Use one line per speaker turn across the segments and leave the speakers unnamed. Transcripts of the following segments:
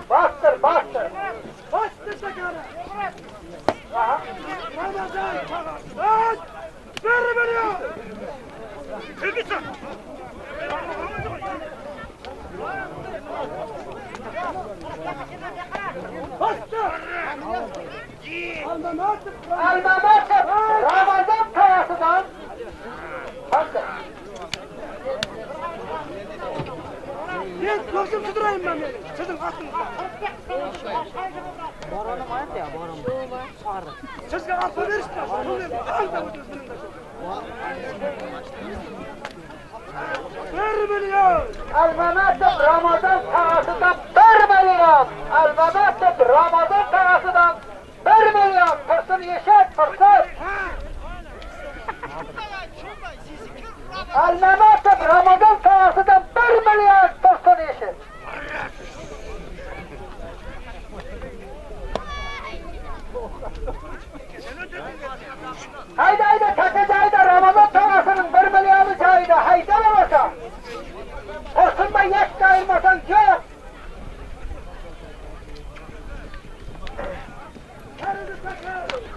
Bastır, bastır.
Bastır takana.
Aha.
Ramazan tağasından bir milyon. Bastır. Almamatov.
Almamatov Ramazan tağasından. Bastır.
Men ko'zim tudrayman men. Sizning otingizga. Sizga arpa berishdi. Pul Bir milyon.
Almamatov Ramazan tağasından 1 milyon. Almamatov Ramazan tağasından 1 milyon. Tursun Yeşil, Tursun. Almamatov Ramazan tağasından 1 milyon. Tursun Yeşil. Haydi haydi taka joyida Ramazon tog'asining 1 millioni joyida haydalamosa. Qo'rqinma yakka ayirmasang yo'q.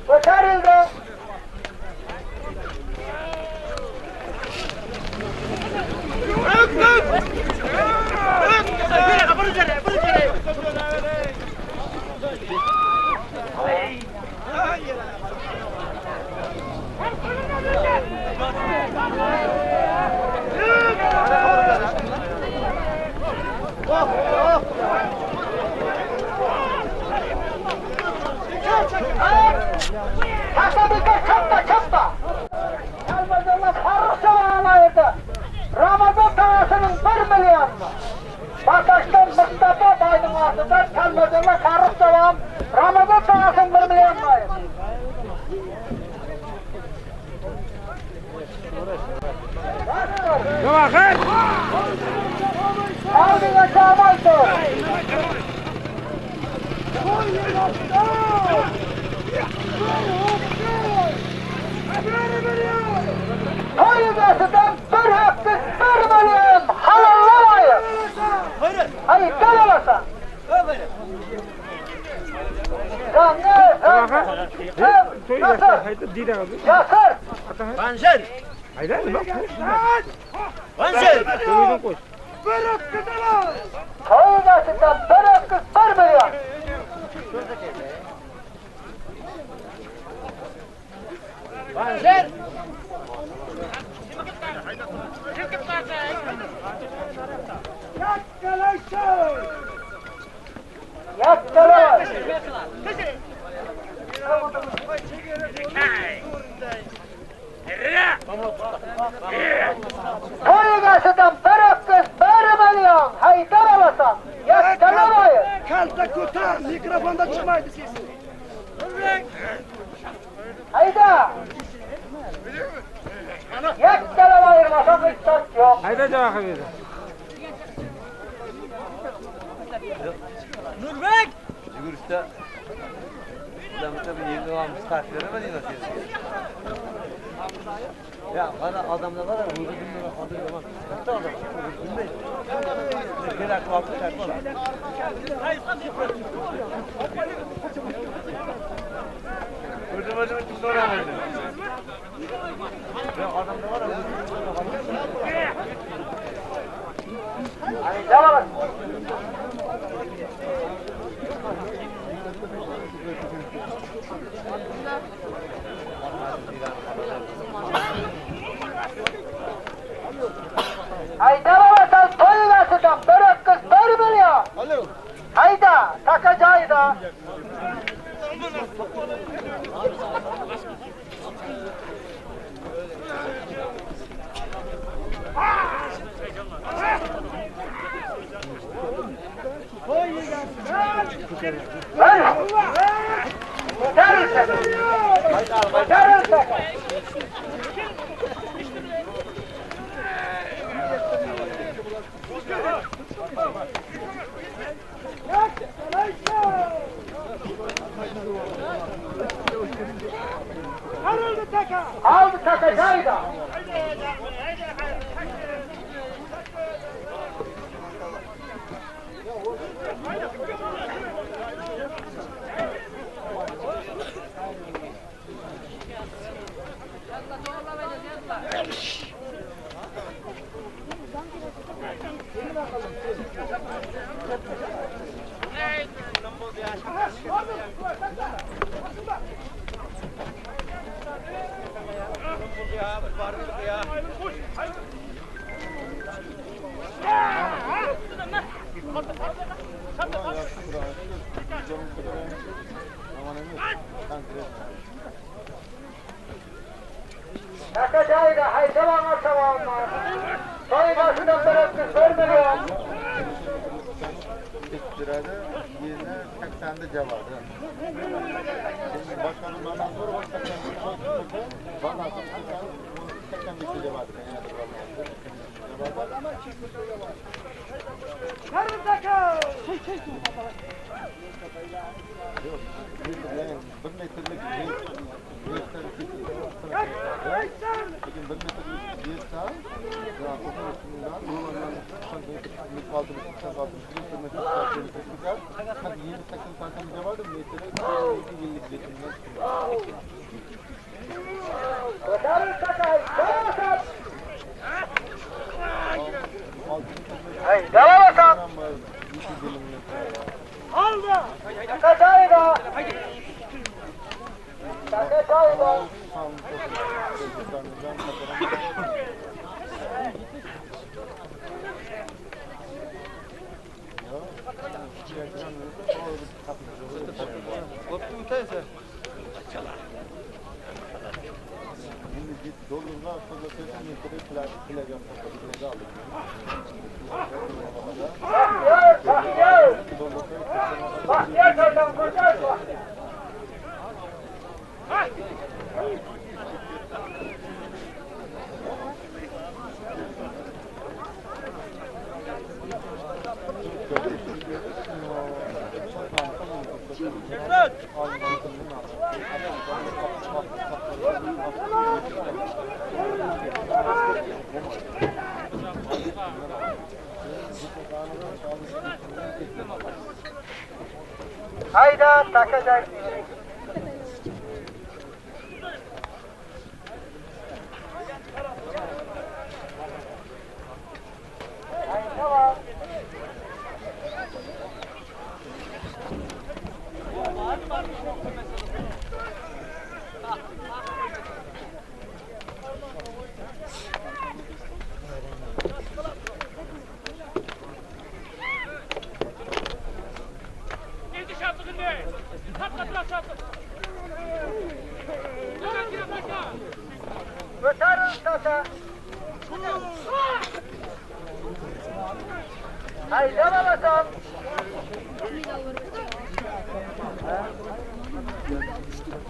Ko'tarildi. Taka bika chappa chappa. Kalbazonlar farruh alaydi. Ramazon tog'asining 1 millioni. Batashdan Mustafa boyning ortidan Kalbazonlar farruh davom. Ramazon tog'asining 1 millioni.
Javohir!
Oldinga chamaydi. To'y egasidan bir ho'kiz 1 million halollamaydi. Hayda olasan. Zanne,
To'y
Yasir,
hayda deydi.
Yasir.
Panjir!
Hayda nima?
Panjir!
To'ydan qo'sh.
Bir o'tkazaman.
To'y egasidan bir ho'kiz 1 million.
Panjir!
Yakkalaysan.
Yakkalar. To'y egasidan bir ho'kiz 1 million. Haydar olasan. Yakkalamayın.
Kalta ko'tar, mikrofonda chiqmaydi sesi.
Hayda. Yakkalab ayirmasam hech yo'q.
Hayda Javohir dedi.
Nurbek!
Yugurishda ular bir yerda ham start beraman deydi. Ya mana odamlar var, o'zi bilmayman, hozir yomon. Bitta odam o'zi bilmaydi. Kerak vaqtda shart bo'ladi. O'zi o'zi so'ramaydi. Ya odamlar var, o'zi
Hayda olasan. Hayda olasan to'y egasidan bir ho'kiz 1 million. Hayda, taka joyida. Bir. Ko'taril taka. Ko'taril taka.
Harold taka.
Oldi taka joyida. Taka jaýda haýdawaňa çawanlar. Toý başyndan bir 31 million.
Kettiradi, yeni 80'de cevabı. Şimdi başkanım bana sor, bak 80 bana sor, 85'te cevabı.
Yarın taka. Çek çek.
Yok, bir metrlik yer, lekin bir metrlik yersa,
Ko'taril taka, haydavasan. Haydavasan.
Aldı.
Taka jaýda. Taka jaýda. Bahtiyar, Bahtiyar. Bahtiyar çarşam kurtar Bahtiyar. Hayda taka jay. Hayda. Ko'taril taka. Haydavasan.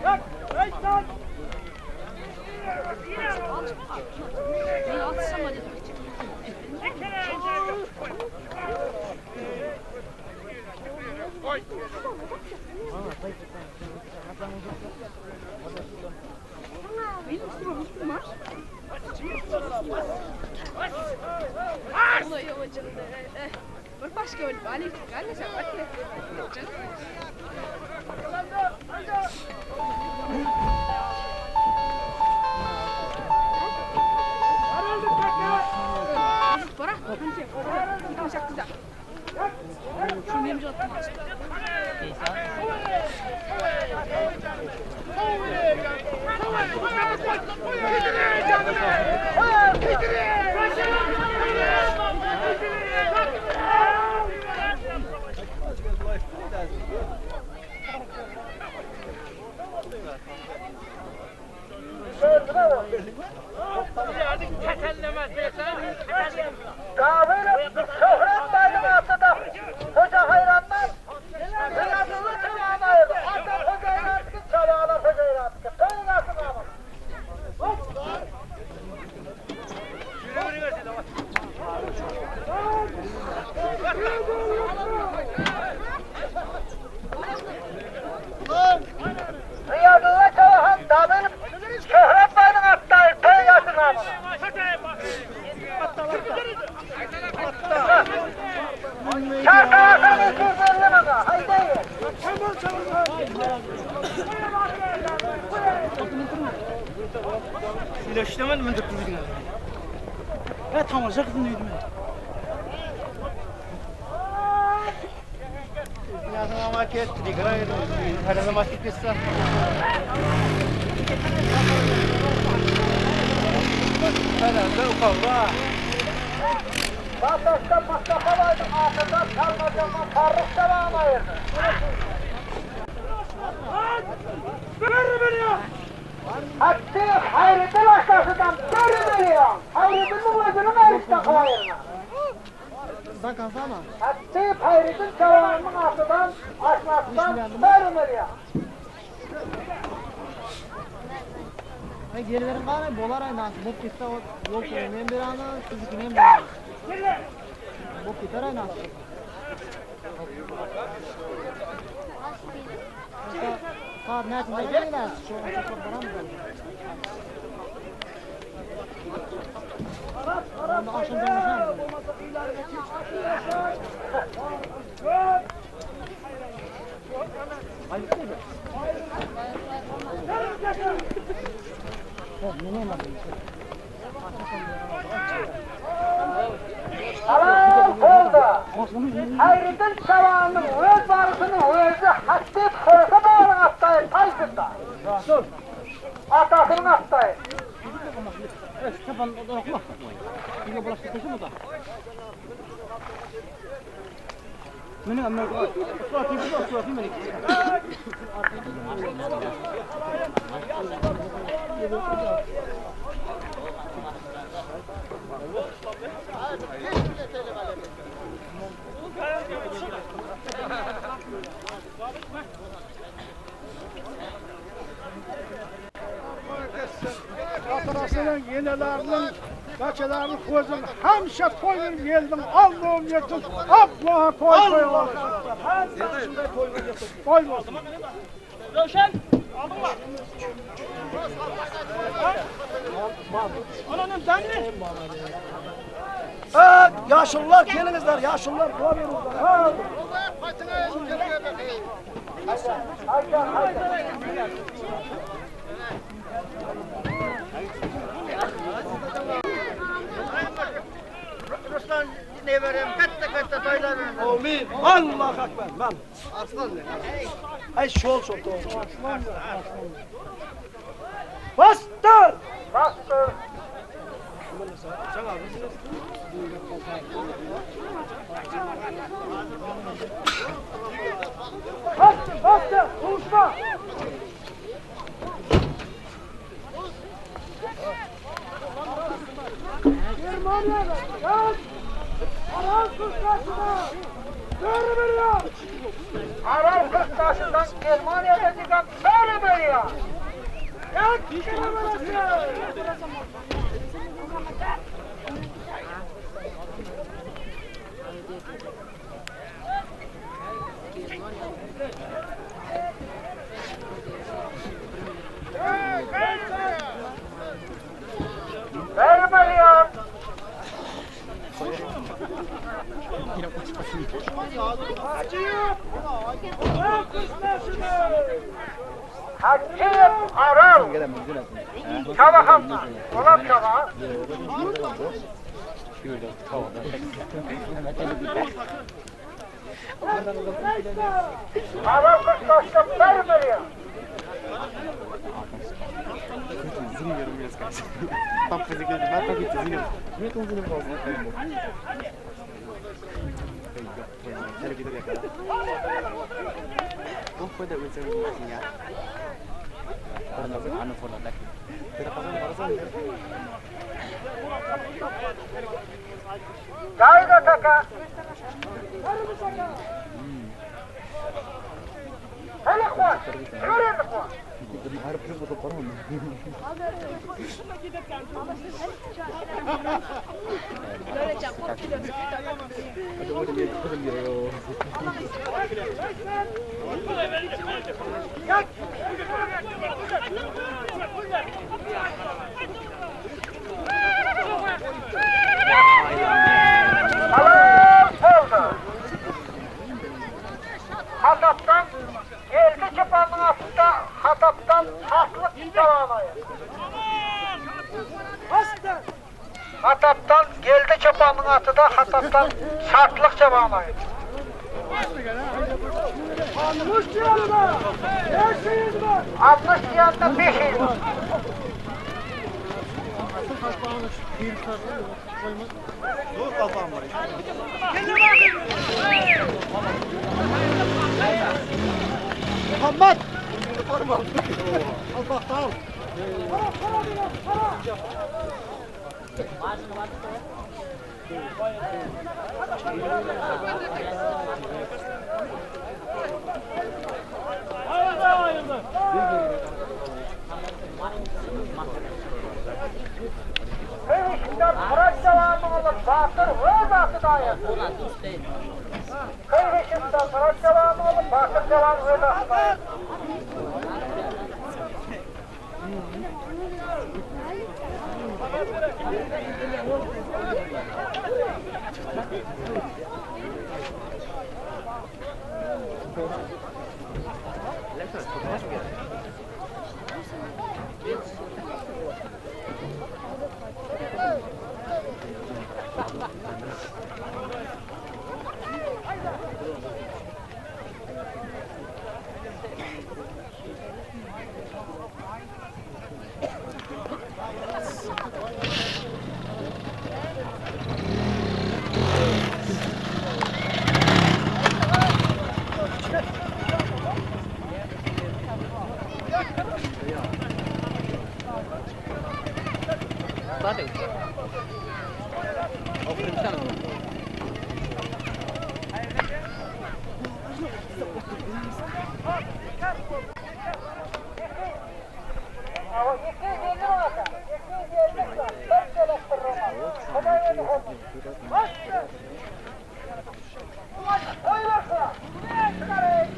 Yak. Eysan.
Bir başka öyle balik kardeşim bak.
Arıldı taka.
Bora, hangi? Çok güzel. Şu nemci atma.
Davul Şöhret bayım atıda Hoca hayranlar. Riyadullah çabağına ayırdı. Hatta hoca hayranlıkı çabağına hoca hayranlıkı. Toyun asın ama. Riyadullah çabağın Davul Şöhret bayım atıda Toyun asın ama. Çarşafın 250 bana. Haydi.
Kemal çabuk. Söyleştirmedim ben de kızım. Ya tamaşa kızım dedim.
Bataşda Mustafa baydyň atyndan Kalmajandan Farruk çabany aýyrdy. Hatty Haýrydyl aşasydan 1 million. Haýrydylyň özüniň aýryşdan aýyrma. Hatty Haýrydyl çabanyň atydan aşnasyndan 1 million.
Ay gerilerin var bolar ay nasıl bok gitse o yok men bir ana sizdikini hem bir Bok gider ay nasıl. Saat nerede gelirler? Şu an çok baran mı? Onda akşam dönüşen.
Halal boldy. Haýrydyl çabanyň öz barysynyň özi Hatty Hörse baryň atdaýy taýsynda. Atasynyň atdaýy.
Taban okuma. Yine bulaşık taşı mı da? Meni amma suratını bu suratını meni.
Atasının, enelerinin, kaçalarının ko'zini hamisha to'y geldim. Allohim yetsin. Alloh to'y to'y olsun. To'y bo'lsin.
Rövşen aldın mı? Ananın denli.
Evet, yaşlılar gelinizler, yaşlılar dua verin. Ha.
Ruslan ne vereyim? Katta katta toylar vereyim.
Amin. Allah akbar. Ben. Arslan ne? Ay şol şol doğru. Bastır.
Bastır.
Bastır, bastır. Konuşma. Germaniyadan gel. Aral kuşbaşına. Doğru biliyor.
Aral kuşbaşından Germaniyadan diýen 1 million.
Gel. Gel.
Bir million. Hakkıyım Aral. Çaba hamma. Olam çaba. Aral kuşbaşından 1 million. Gayda taka. Hele kuat. Yürü kuat. Halal oldu. Hataptan geldi çıpanın altında Hataptan Hatapdan Geldi çopanyň aty-da Hatapdan Şatlyk çopan aýdy.
60 diýende 500 müň.
60 diýende 500 müň.
Muhammed! Al bak al.
Köýüşden Murat jalanyň ogly Batyr öz aty daýandy. Köýüşden Murat jalanyň ogly Batyr jalan öz aty daýandy. Awa, 250 manata. 250 manat. Bir çelek bir roman. Hudaý özi hormat. Goý bersin. Çykaryň.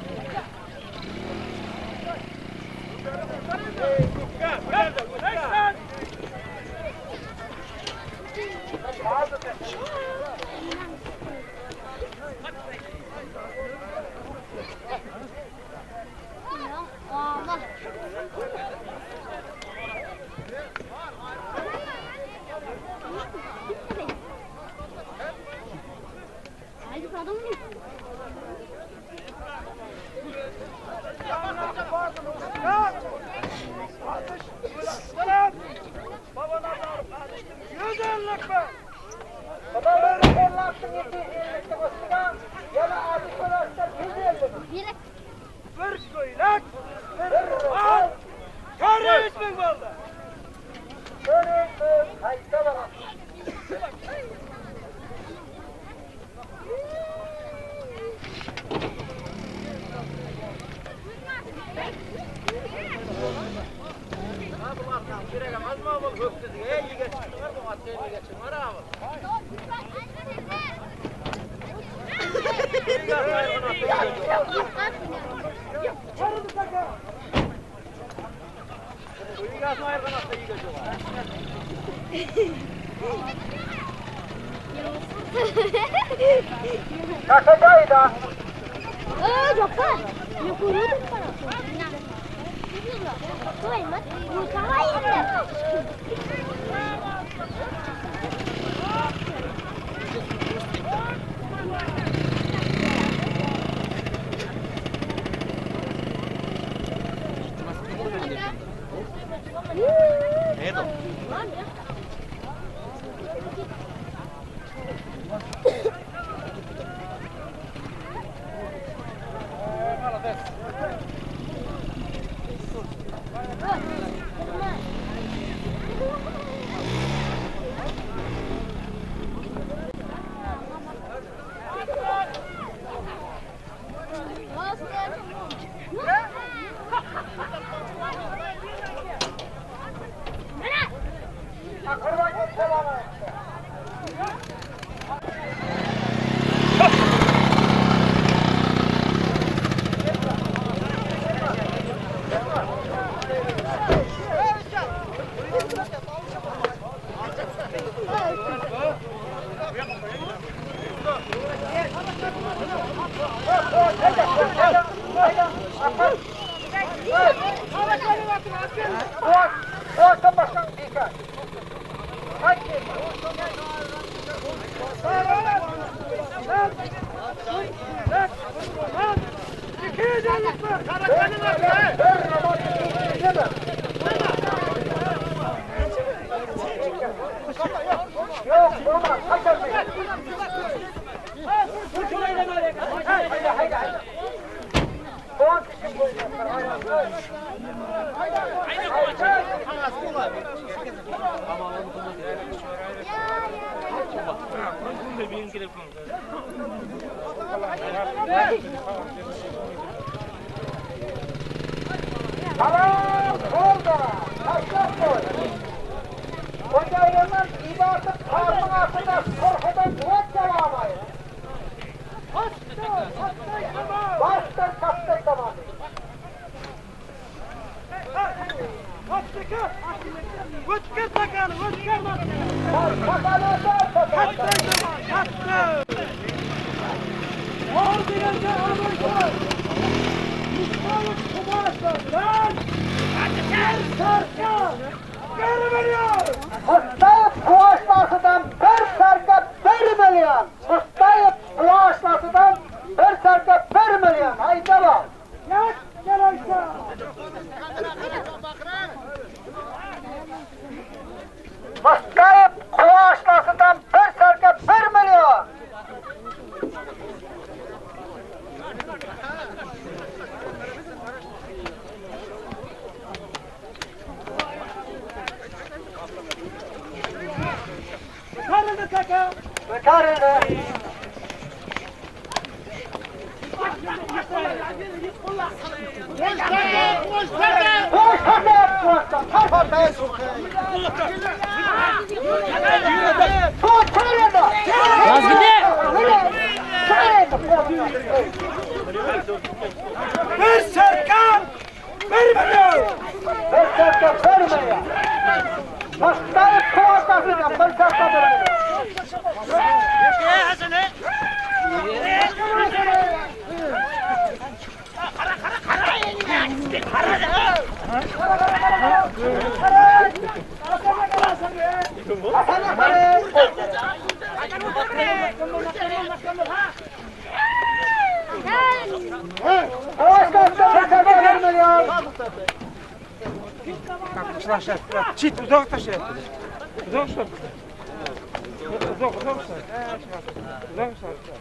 Hudaý özi horlapsyň 250-likdiň üstüne, ýene adyş bolarsyň 150 müň.
Bir köýnek,
Bir roman.
400 müň boldy.
400 müň haýsa bolar. Kakajaýda. Gurban salam aýtdy. Orta başkan dikkat. Kaç yıl? Ýok, bolmaz, gaýtarmaýyn. Haýda, haýda, haýda. On kişi goýýarlar, haýda. Salam, boldy, taşlap goý. Hojaýyndan ibatyp parmyň astynda sorhudan duwat jalamaýyn. Başdan çapdyr tamamy.
Ötker takany, ötker
Takany öter, takany.
Or degende amoylar. Mustafa Kumaşlar. Bir sarka. Bir milyon.
Mustafa Kuvaşlasıdan bir sarka 1 milyon. Mustafa Kuvaşlasıdan bir sarka 1 milyon. Hayda bak.
Yak gel aşağı.
Mustafa Kuvaşlasıdan bir sarka 1 milyon.
Ko'tarildi taka.
Ko'tarildi.
Bir sarka, bir milyon.
Bir sarka 1 milyon. Mustafa Kuvaşlasıdan bir sarka 1 milyon. Kuvaşlasıdan bir sarka 1 milyon.
Chit, uzoq tashlayapti. Uzoq tashlabdi. Uzoq, uzoq tashlabdi. Uzoq tashlabdi.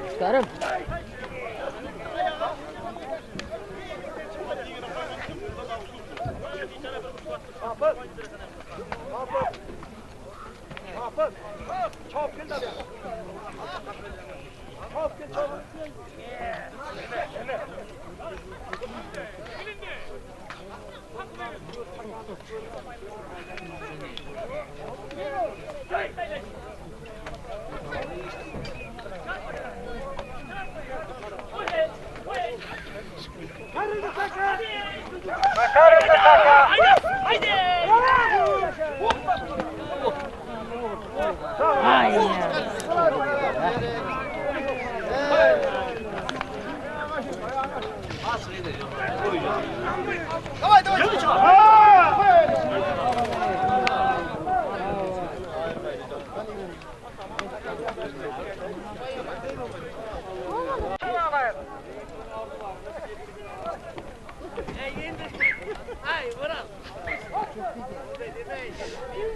Çıkarım.
Ko'tarildi taka.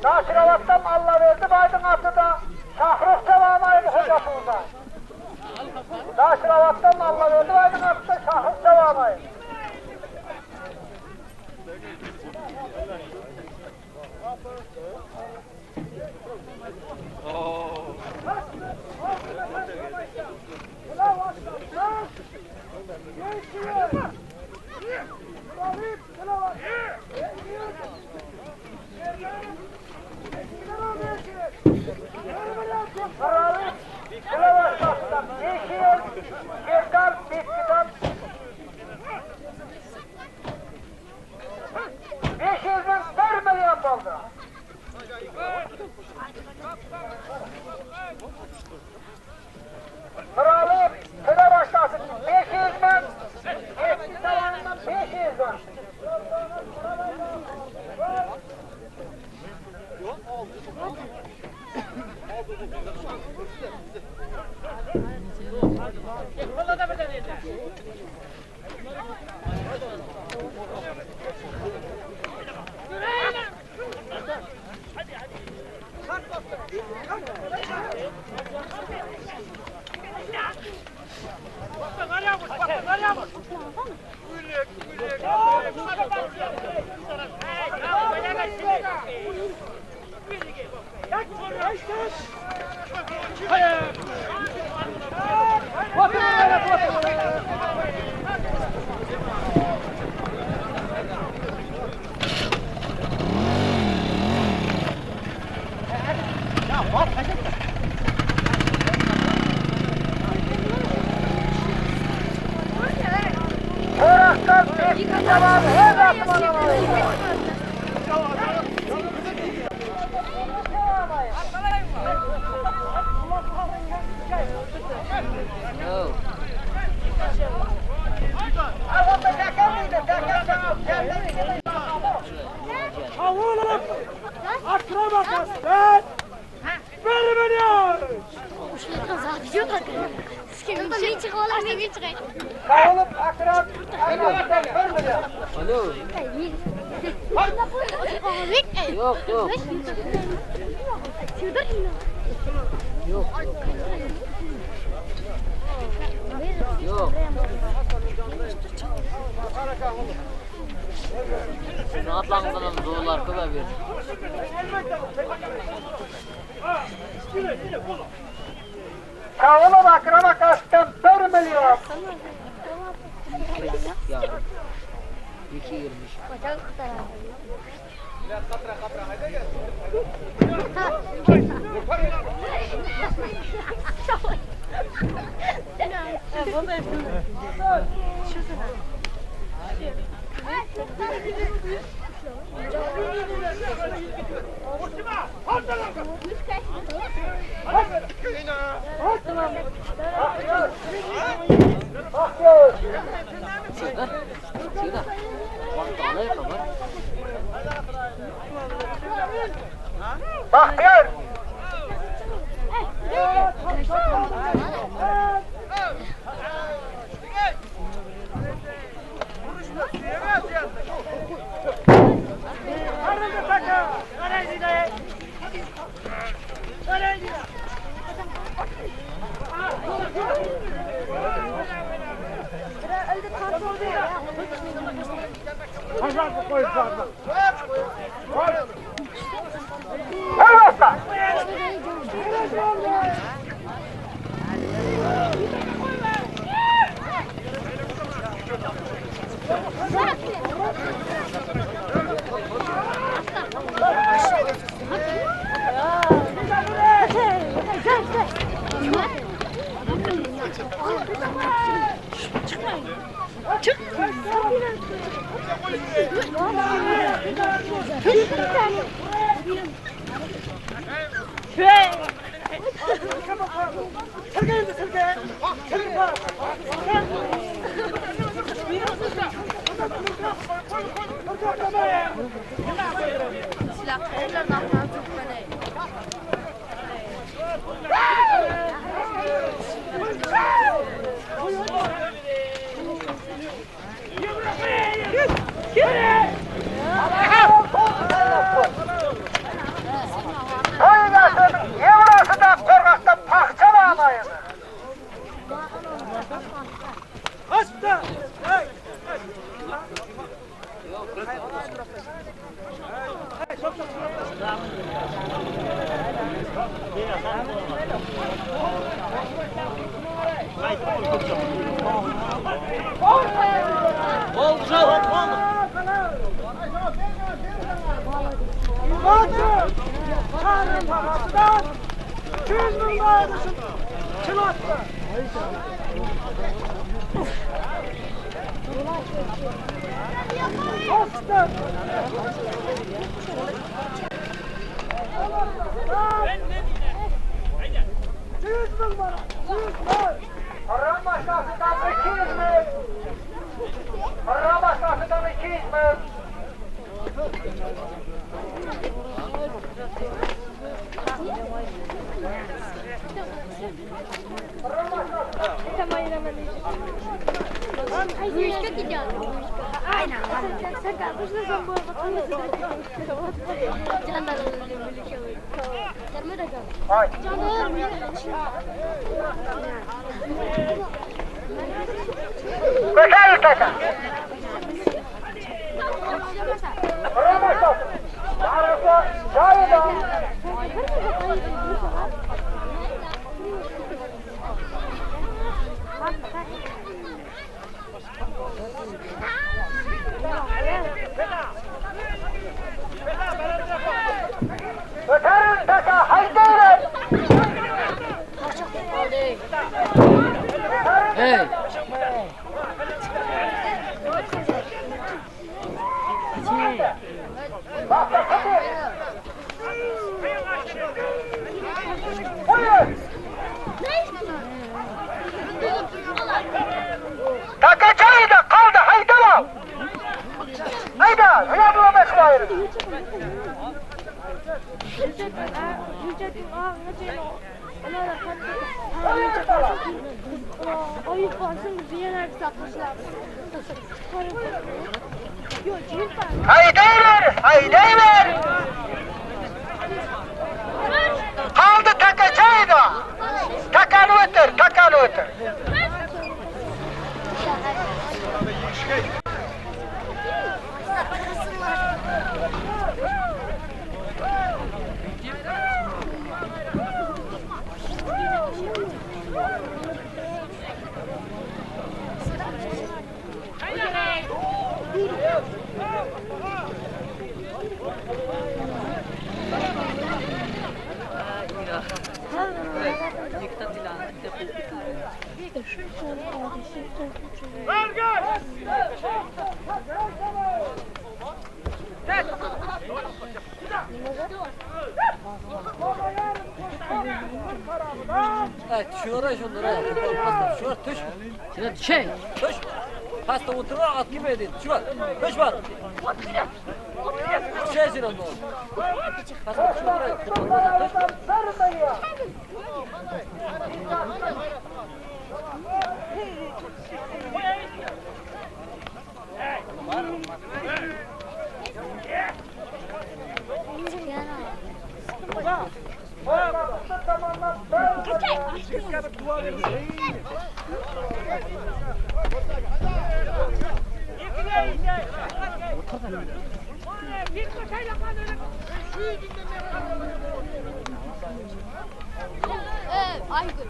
Nasırabatdan Allaverdi baýdyň atyda Şahruh Çawamaydy hojasynda. Nasırabatdan Allaverdi baýdyň atyda Şahruh Çawamaydy. Maralyp Gülavaşlasyndan 5 ýyl Şerkal Jawaby öz atyma alaýyn.
Akram akasından 1 milyon.
Kavulup Akram akasından 1 milyon.
Yok yok. Yok yok. Yok. Sizin atlarınızdan zorlar kadar bir.
Kavulup Akram akasından 1 milyon.
Ya. İki girmiş.
Bahtiyar.
Çıkar. Çıkar. Bak alayım mı?
Bahtiyar. Elbette. Toýgasyn Ýewrasy-da Korgakda pagta baglaýyn.
Çarın parasından 200 bin bayılısın. Kim attı? Bastı. Yüz bin bana, 100 bin.
Ramaşasıdan 200 mil. Ramaşasıdan 200 mil. Ay. Götür kaka. Ramaşası. Arası cayda. Götürün kaka haydi.
Hey.
beriň. Haýdaýber, haýdaýber! Galdy takaçaýda. Takany ötür, takany ötür.
Pastda o'tirib ot kelmaydi. Tushib ol. Tushib ol. Tushaysan endi. Pastda tushib
Aygül.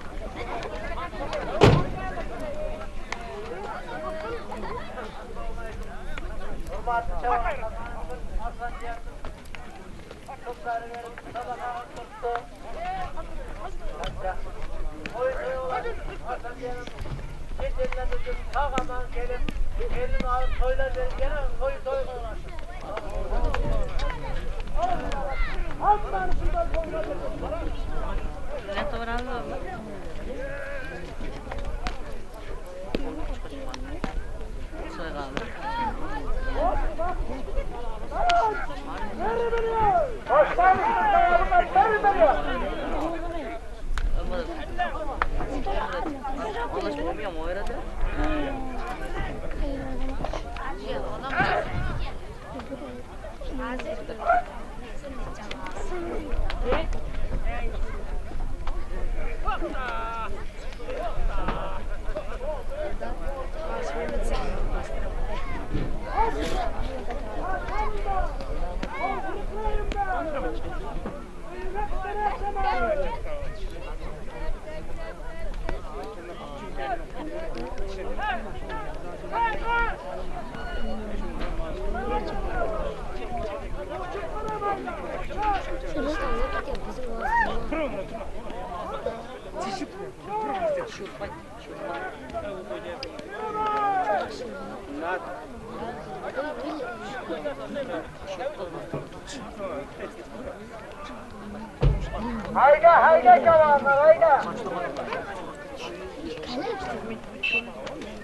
Hayda hayda javanlar hayda.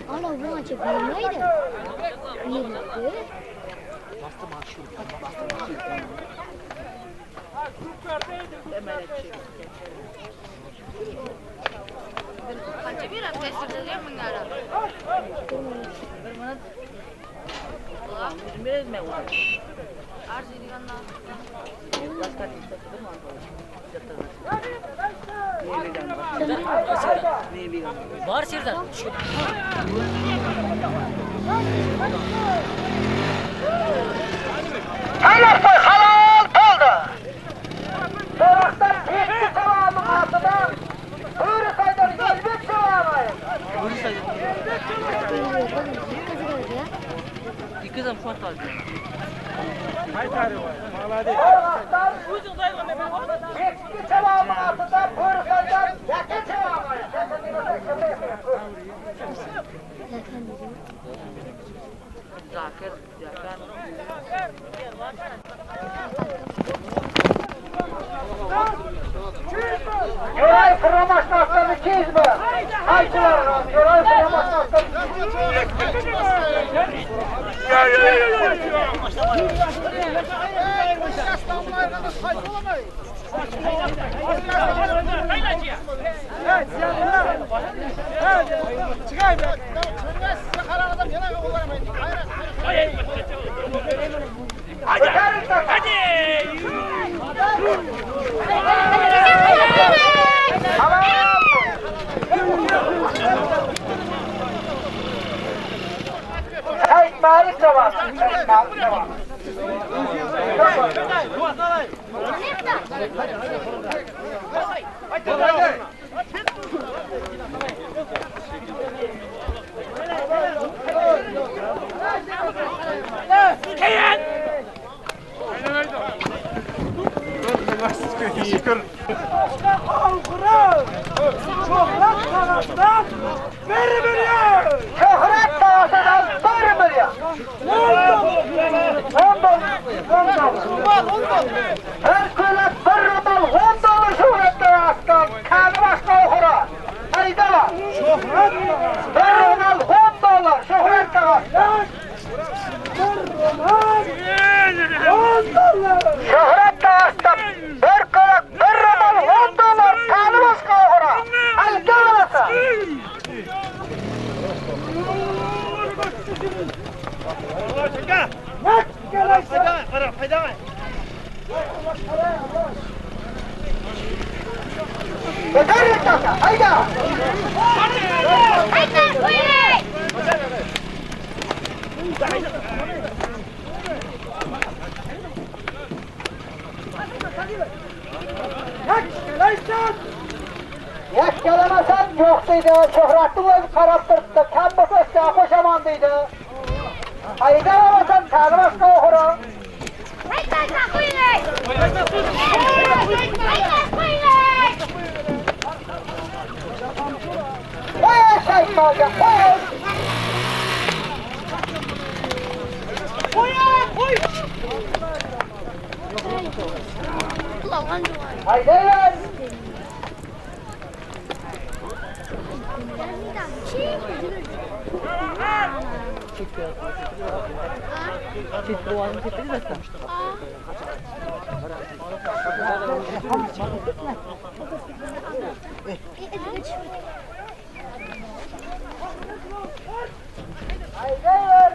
Ana buncha bermaydi. Beribdi.
Qancha beradi testirda mingari? Arziydiganlar.
Bor yerdan.
Haylab qo'y halol bo'ldi. So'roqdan yetti chavonning ortida Bo'ri saydan Elbek chavoni. So'roqdan yetti chavonning ortida Bo'ri saydan Yaka chavoni. Yoray fırlamasından 200 mi? Hayçılar, yoray fırlamasından 200 mi? Şeýtmäli jogap. Şeýtmäli jogap.
Şöhrat bir million.
Şöhrat tagasyndan 1 million. 10 dollar. 10 dollar. Her kölek bir rubl 10 dollar şöhrat tagasyndan. Kany başga ohura. Haýdala.
Şöhrat
Bir rubl 10 dollar şöhrat tagasyndan.
Bir roman 10 dollar.
Şöhrat tagasyndan bir kölek bir rubl 10 dollar. Kany başga ohura. Haýdala. Götür tasa. Hayda.
Hayda qo'ying!
Yakkalaysan.
Yakkalamasan yo'q deydi. Shuhratni o'zi qarab turibdi. Kam bo'lsa ustiga qo'shaman deydi. Haydamasan tanimasga oxiri.
Hayda qo'ying! Hayda qo'ying!
Qo'y shaytonga, qo'y. Haydayver. Haydayver.